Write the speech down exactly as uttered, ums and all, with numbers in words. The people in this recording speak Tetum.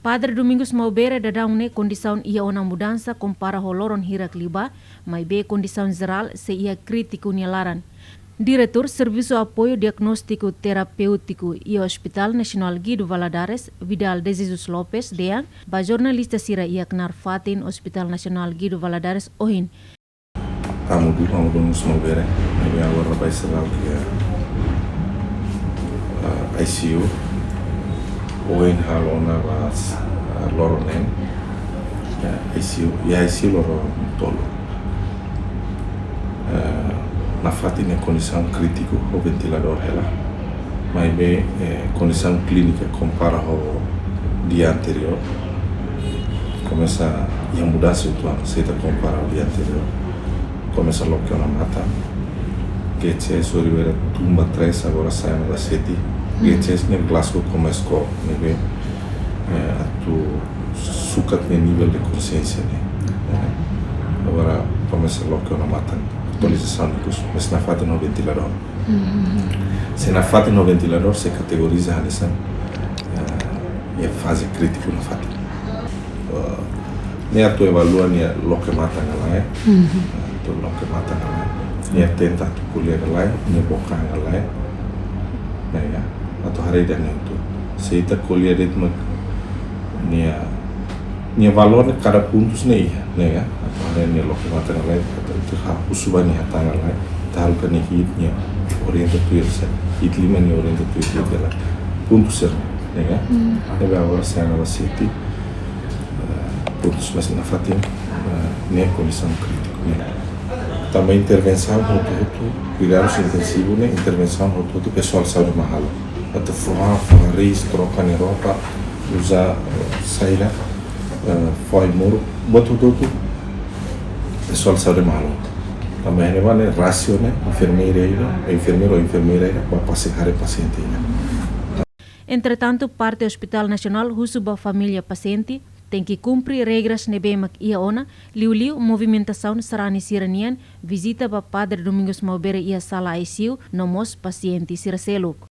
Padre Domingos Maubere daudaun ne'e kondisaun iha ona mudansa kompara ho loron hirak liubá, maibé kondisaun jerál sei iha krítiku nia laran. Diretór Servisu Apoiu Diagnóstiku Terapeútiku iha Hospital Nasionál Guido Valadares, Vidal de Jesus Lopes, dehan ba jornalista sira iha knaar fatin Hospital Nasionál Guido Valadares ohin. Amu Domingos Maubere, ne'ebé agora bá seidauk iha, ah, I C U. Ohin halo ona ba, ah, loron neen. Iha I C U, iha I C U loron tolu. Eh, nafatin nia kondisaun krítiku ho ventiladór hela. Maibé, eh, kondisaun klínika kompara ho dia anteriór. Komesa iha mudansa uitoan, se ita kompara ho dia anteriór. Komesa loke ona matan. G C S oriwera tun ba tres, agora sai ona ba sete. G C S ne'e Glasgow Coma Score, ne'ebé, eh, atu sukat nia nivel de konsiénsia ne'e. Eh, agora komesa loke ona matan. Atualizasaun ikus, mas nafatin ho ventiladór. Se nafatin ho ventiladór, sei kategoriza hanesan, eh, iha faze krítiku nafatin. Eh, nia atu evalua nia loke matan ka lae. Eh, atu loke matan ka lae. Nia tenta atu ko'alia ka lae, nia boka ka lae. Ne'e, atu haree ida-ne'e hotu. Se ita ko'alia de'it mak nia, nia valór ne'e kada pontus ne'e iha, ne'e ka? Atu haree nia loke matan ka lae, atu, atu ha, husu ba nia hatán ka lae, atu haruka nia hi'it nia orienta tuir sá, hi'it lima nia orienta tuir hi'it ka lae. Pontus sira, ne'e ka? Ne'ebé agora sai ona ba sete, eh, pontus, mas nafatin, eh, nia kondisaun krítiku ne'e. Tanba intervensaun hotu-hotu, kuidadus intensivu ne'e, intervensaun hotu-hotu pesoál saúde mak halo. Atu foha, foha riis, troka nia roupa, uza, eh, saida, eh, foha ai-moruk, buat hotu-hotu pesoál saúde mak halo. Tanba iha ne'ebá ne'e rasio ne'e, enfermeira ida, enfermeiru, enfermeira ida, ba pasi-, haree pasiente ida. Entretantu, parte Hospital Nasionál husu ba família pasiente tenke kumpre regras ne'ebé mak iha ona, liuliu movimentasaun sarani sira-nian, vizita ba Padre Domingos Maubere iha sala I C U, no mós pasiente sira seluk.